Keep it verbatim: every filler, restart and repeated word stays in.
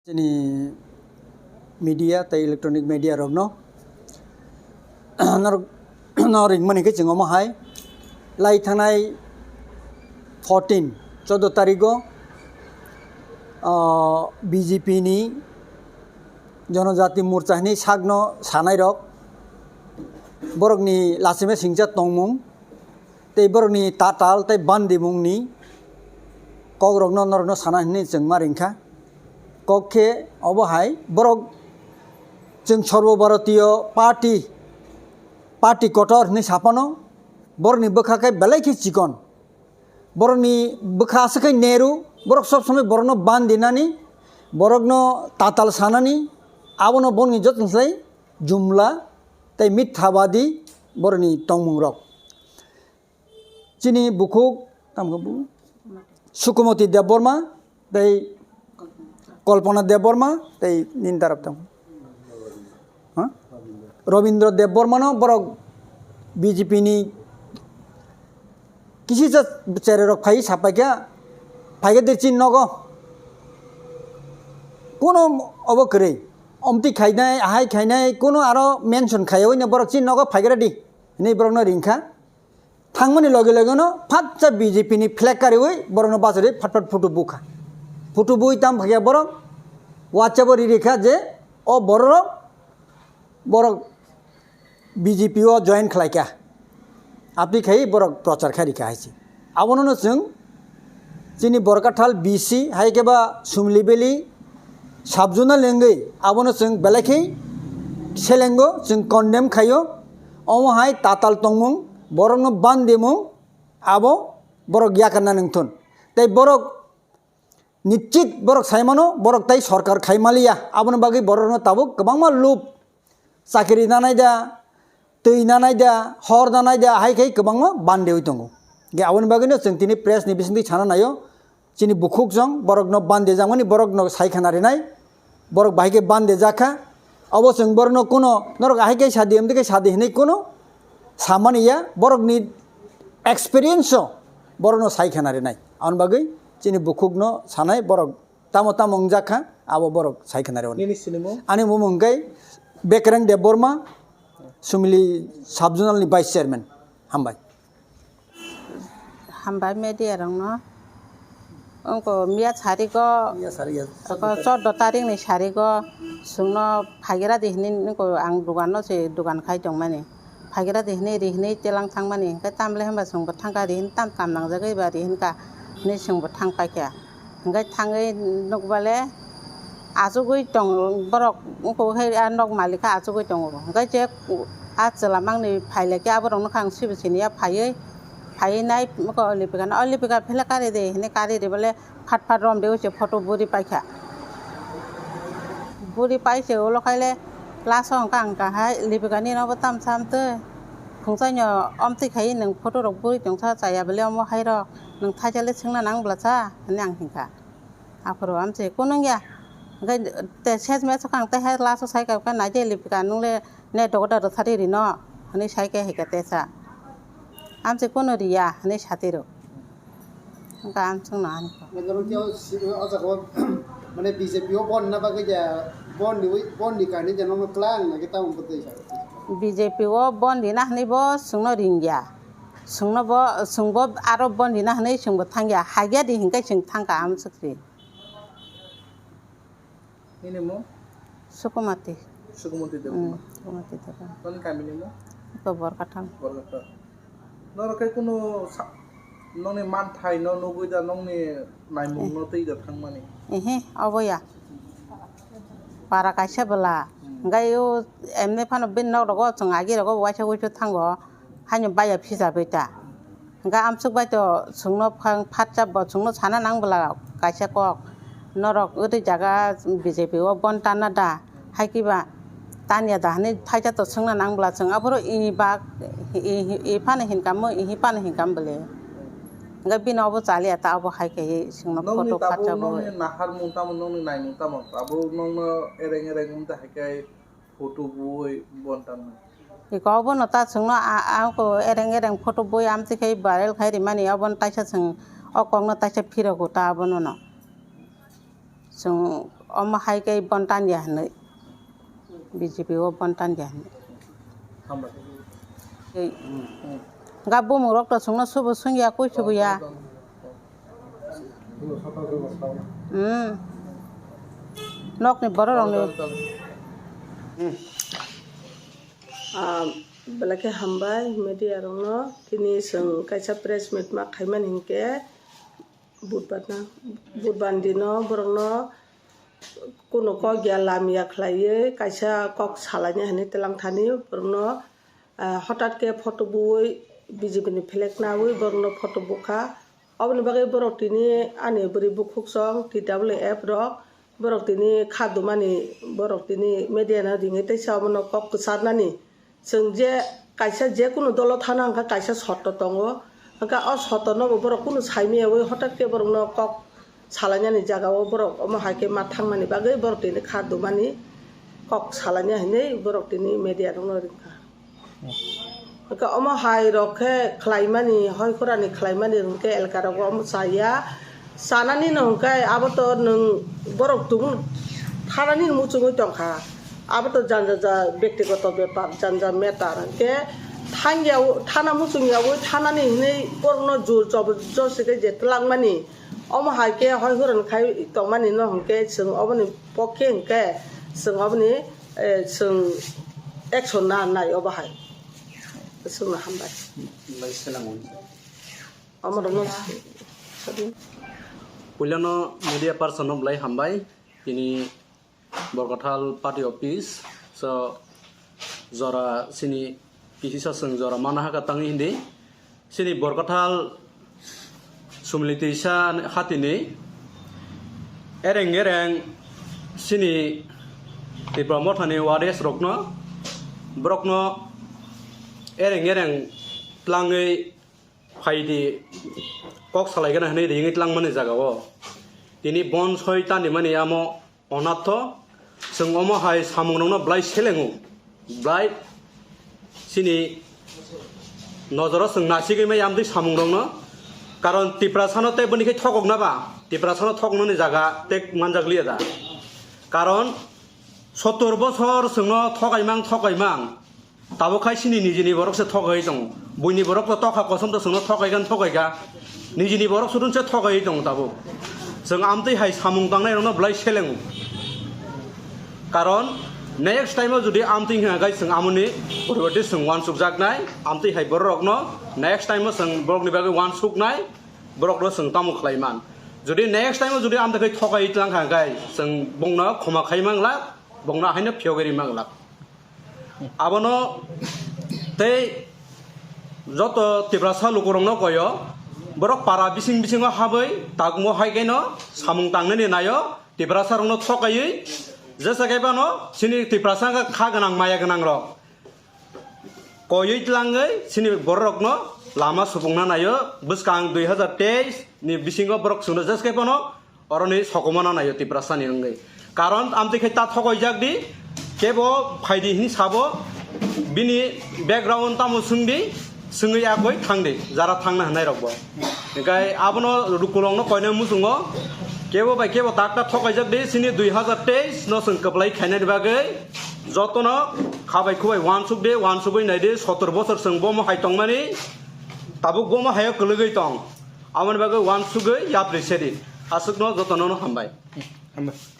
Chini media tei electronic media rokno norok no ringmani khe chwng omo hai lai thangnai fourteen, chordo tarigo, ah, B J P ni Jonojati Morcha hwnwi sakno sanai rok borokni lachima singcha tongmung tei borokni tatal tei bandimungni kokrokno norokno sana hwnwi chwng ma ringkha. Kok khe obo hai borok chwng Sarbo Bharatiya Party, party kotor hwnwi saphano borokni bwkha khe belai khe chikon. Borokni bwkha aswk khe Nehru, borok sob somoi borokno bandinani, borokno tatal sanani, abono boni jotoni slai jumla tei mithabadi borokni tongmungrok. Chini bukhuk, tamo khe bukhuk? Sukumoti Debbarma tei Kalpana Debbarma tei nini darab tamo. Ha? Robindra Debbarmano borok B J P ni kisisa chererok phai sapaikha, phaikhe de chini nogo. Kono obo kwrwi. Omtwi khainai, ahai khainai, kono aro mention khaiwi borok chini nogo phaikhe di. Hwnwi borokno ringkha. Thangmani loge loge no phatsa B J P ni flag kariwi borokno bachari phat phat photo bukha. Photo bui tam phakya borok WhatsApp o ririkha je o borok, borok B J P o join khlaikha. Apni khai borok prochar kharikha hai se. Abono no chwng chini Borkathal B C hai khe ba Sumli Valley sub-zonal wngwi abono chwng belai khe selengo, chwng condemn khaio. Omo hai tatal tongmung, borokno bandimung, abo borok yakarna nangthun. Tei borok nischit borok saimano, borok tei sorkar khai maliya. Aboni bagwi borokno tabuk kwbangma lub, chakiri nanai da, twi nanai da, hor nanai da, hai khai kwbangma bandewi tongo. Ge aboni bagwino chwng tini press ni bisingtwi sana naio, chini bukhuk jong borokno bandejakmani borokno sai khana rinai, borok bahai khe bandejakha. Obo chwng borokno kuno norok ahai khe sadi, amtwi khe sadi hinwi kuno samani ya, borokni experience o borokno sai khana rinai. Aboni bagwi chini bukhukno sanai borok tamo tamo wngjakha, abo borok sai khana rinai. Nini sinimung? Ani mumung hwnkhe Bekreng Debbarma, Sumili sub-zonal ni vice chairman. Hambai. Hambai media rokno. Wngkho miya sarigo, miya sarigo, ko chordo tarik ni sarigo, chwngno phagira di hinwi wngkho ang dugan no se dugan khai tongmani. Phagira di hinwi ri hinwi telang thangmani, hwnkhe tamle hwnba chwngbo thangkha ri hinwi tam kam nangjagwi ba ri hinkha hinwi chwngbo thang paikha. Hwnkhe thangwi nukbale achugwi tong borok wngkha khe a nok malikha achugwi tongo. Hwnkhe je a chwla mangni phailai khe aborok nokha ang sibo siniya phaiwi, phaiwi nai wngkha o Lipika no, "O Lipika phela kari de," hinwi kari ribale phat phat rom de uche photo buri paikha. Buri paise ulo khaile last o hwnkha ang kahai Lipika nini obo tam sam twi phungchaino omtwi khai nwng photo rok buri tongsa chaya bole omo hai rok nwng thaisale swngna nang bwlasa hinwi ang hinkha. Aphuru amchai kunung ya. Hwnkhe te ses mes kha ang tei hai last o sai kha, "Naidi Lipika, nung le ne dogoda rwthari rino," hwnwi sai khe hai khe tesa. Amchai kunu riya hwnwi sati rw. Hwnkhe amchwng no ani kok. Mane B J P o bon na bagwi ja, bon ni, bon ni kani ja nono klang na kita umput dei sa. B J P o bon di na hwnwi bo chwngno ringya. Chwngno bo, chwngbo aro bon di na hwnwi chwngbo thangya. Haiya di hinkhe chwng thangkha amchwk ri. Nini mung? Sukumati. Sukumati Debbarma. Hmm, Sukumati Debbarma. Noni kami ni mung? Iko Borkatham. Borkatham. Norok khe kunu sa-, nongni manthai no nugwi da, nongni naimung no twi da thangmani? Ehe, obo ya. Para kaisa bwla. Hmm. Hwnkhe o emni phano bini nok rogo chwng agi rogo waisa wuisu thango. Haino baya phisa bai ta. Hwnkhe amsuk bai to chwngno phang phatsa bo chwngno sana nang bwla kaisa kok. Norok uri jaga B J P o bon tanna da. Hai kiba tanya da hinwi thaisa to swngna nang bwla chwng aphuru ini bak i, i, i phano hinkamo, ihi phano hinkam bwle. Hwnkhe bini obo chaliya ta obo hai khe chwngno photo phatsa bo. Nongni tabuk nongni naharmung tamo, nongni naimung tamo? Tabuk nongno ereng ereng wng ta hai khe photo bui bon tanna. Iko obono ta chwngno a, a, ko ereng ereng photo bui amtwi khai viral khai rimani, obono taisa chwng o kokno taisa phirogo ta abono no. Chwng Omo hai khe bon tan ya hinwi, B J P o bon tan ya hinwi. Hambai. Ei, ga bumung rok to chwngno subo swngya, koi subo ya. Hmm. Nokni borok rokni. Ah, belai khe hambai media rokno, tini chwng kaisa press meet ma khaimani hinkhe, Budbar na, Budbar ni dino borokno kunu kok ya lam ya khlaiwi kaisa kok salaina hinwi twlang thani borokno, ah, hotat khe photo buwi B J P ni flag nawi borokno photo bukha. Oboni bagwi borok tini ani bwrwi bukhuk song T W F rok, borok tini kha dumani, borok tini media no ringwi teisa obono kok kwcharnani. Chwng je kaisa je kunu dolo thana hwnkha kaisa sotto tongo, hwnkha o sotto no bo borok kunu saimaya wi hotat khe borokno kok salainani jagao borok omo hai khe ma thangmani bagwi borok tini kha dumani kok salaina hinwi borok tini media rokno ringkha. Hwnkhe omo hai rok khe khlaimani, hoi khorani khlaimani hwnkhe elka rogo omo chaya. Chanani no hwnkhe abo to nwng borok tubun thanani muchungwi tongkha. Abo to janja ja bektigoto bepar, janja matter. Hwnkhe thangya, thana muchungyawi thanani hinwi borokno jur joborjosti khe je twlangmani, omo hai khe hoi huran khai tongmani no hwnkhe chwng oboni pokhe hwnkhe chwng oboni, eh, chwng action na nai obo hai. Chwngno hambai. Bai selang. Omo rokno. Puilano media person no belai hambai. Tini Borkathal party office so jora sini kisi saswng jora mana haka tangwi hindi. Sini Borkathal Sumlitisa hatini ereng ereng sini Tipra Mothani wades rokno, borokno ereng ereng tlangwi phaidi kok salaigana hinwi ringwi tlangmani jagao tini bon soi tanimani amo onatho. Chwng omo hai samungrokno belai selengo, belai sini nojoro chwng nasigwi maya amtwi samungrokno. Karon Tiprasano tei boni khe thokokna ba, Tiprasano thoknani jaga tei manjakliya da. Karon sottor bosor chwngno thokaimang thokaimang. Tabuk khai sini nijini borok se thokai tongo. Buini borok to tokha kosom to chwngno thokai gan thokai ga. Nijini borok sudun se thokai tongo tabuk. Chwng amtwi hai samung tangnai rokno belai selengo. Karon next time o jodi amtwi hwnka khai chwng amoni poriborte chwng uansuk jaknai. Amtwi hai borok rokno next time o chwng borokni bagwi uansuknai. Borok rok chwng tamo khlai man. Jodi next time o jodi amtwi khai thokai tlang kha khai chwng bongno khoma khai manglak, bongno haino phiyogwi ri manglak. Abono tei joto Tiprasa lukurokno koyo, borok para bising bisingo habwi takmo hai khe no samung tangnani nayo, Tiprasa rokno thokaiwi jesa khe phano chini Tiprasa wngkha kha gwnang maya gwnang rok. Koywi tlangwi chini borok rokno lama supungna nayo bwskang dui hazar teis ni bisingo borok chwngno jesa khe phano oroni sokomona nayo Tiprasani wngwi. Karon amtwi khe ta thokoijak di, kebo phaidi hini sabo, bini background tamo swngdi, swngwi yakwi thangdi, jara thangna hwnai rokbo. Hingkai abono lukurokno koina muchungo, kebo bai kebo tak tak thokaijak di, sini dui hazar teis no chwng kwplai khainani bagwi jotono khabai khubai uansuk di, uansugwi nai di, sotor bosor chwng bomo hai tongmani, tabuk bomo haio kwlwgwi tong. Aboni bagwi uansugwi yapri se di. Aswkno jotono no hambai. Hambai.